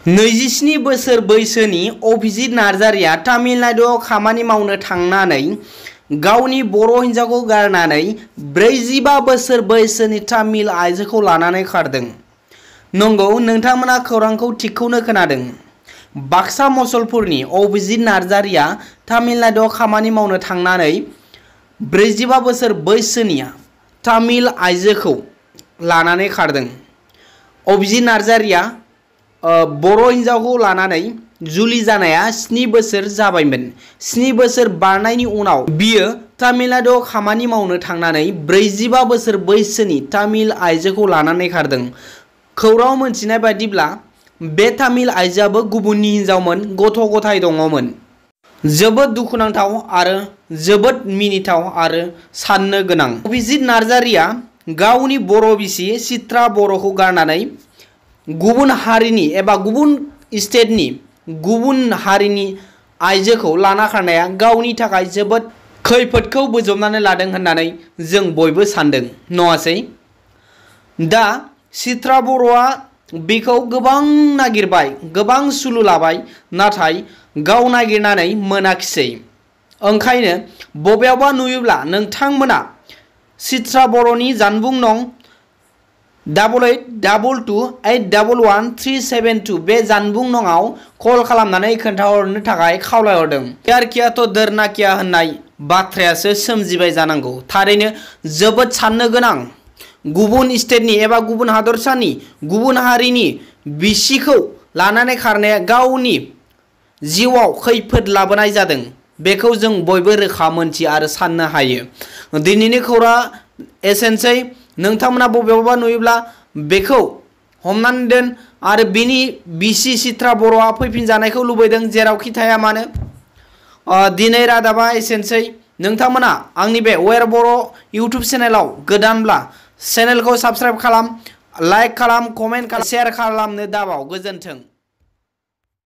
27 बोसोर बैसोनि अभिजित नार्जारिया तामिलनाडुआव खामानि मावनो थांनानै गावनि बर' हिन्जावखौ गारनानै 45 बोसोर बैसोनि तामिल आइजोखौ लानानै खारदों। नंगौ, नोंथांमोना खौरांखौ थिगखौनो खोनादों। बाक्सा मसलपुरनि अभिजित नार्जारिया तामिलनाडुआव खामानि मावनो थांनानै 45 बोसोर बैसोनि तामिल आइजोखौ लानानै खारदों। अभिजित नार्जारिया बर' हिन्जावखौ लानानै जुलि जानाया 7 बोसोर जाबायमोन। 7 बोसोर बारनायनि उनाव बियो तामिलनाडुआव खामानि मावनो थांनानै 45 बोसोर बैसोनि तामिल आइजोखौ लानानै खारदों। खौराङाव मोनथिनाय बायदिब्ला बे तामिल आइजोआबो गुबुननि हिन्जावमोन, गथ' गथाय दङमोन। जोबोद दुखुनांथाव आरो जोबोद मिनिथाव आरो साननो गोनां। अभिजित नार्जारिया गावनि बर' बिसि चित्रा बर'खौ गारनानै गुबुन हारिनि एबा गुबुन स्टेटनि गुबुन हारिनि आइजोखौ लाना खारनाया गावनि थाखाय जोबोद खैफोदखौ बोजबनानै लादों होननानै जों बयबो सानदों, नङासै? दा चित्रा बर'आ बेखौ गोबां नागिरबाय, गोबां सुलु लाबाय, नाथाय गाव नागिरनानै मोनाखिसै। ओंखायनो बबेयावबा नुयोब्ला नोंथांमोना चित्रा बर'नि जानबुं नं 8822811372 बे जानबुं नंआव कल खालामनानै खोन्थाहरनो थाखाय खावलायहरदों। यार तो दरना किया होननाय बाथ्रायासो सोमजिबाय जानांगौ। थारैनो जोबोद साननो गोनां। गुबुन स्टेटनि एबा गुबुन हादरसानि गुबुन हारिनि बिसिखौ लानानै खारनाया गावनि जिउआव खैफोद लाबोनाय जादों। बेखौ जों बयबो रोखा मोनथियो आरो साननो हायो। दिनैनि खौराङा एसेनोसै। नोंथांमोना बबेयावबा नुयोब्ला बेखौ हमनानै दोन आरो बिनि बिसि चित्रा बर'आ फैफिनजानायखौ लुबैदों जेरावखि थाया मानो। दिनै रादाबा एसेनोसै। नोंथांमोना आंनि बे वेर बर' इउटुब चेनेलाव गोदानब्ला चेनेलखौ साबस्क्राइब खालाम, लाइक खालाम, कमेन्ट खालाम, शेयार खालामनो दाबाव। गोजोन्थों।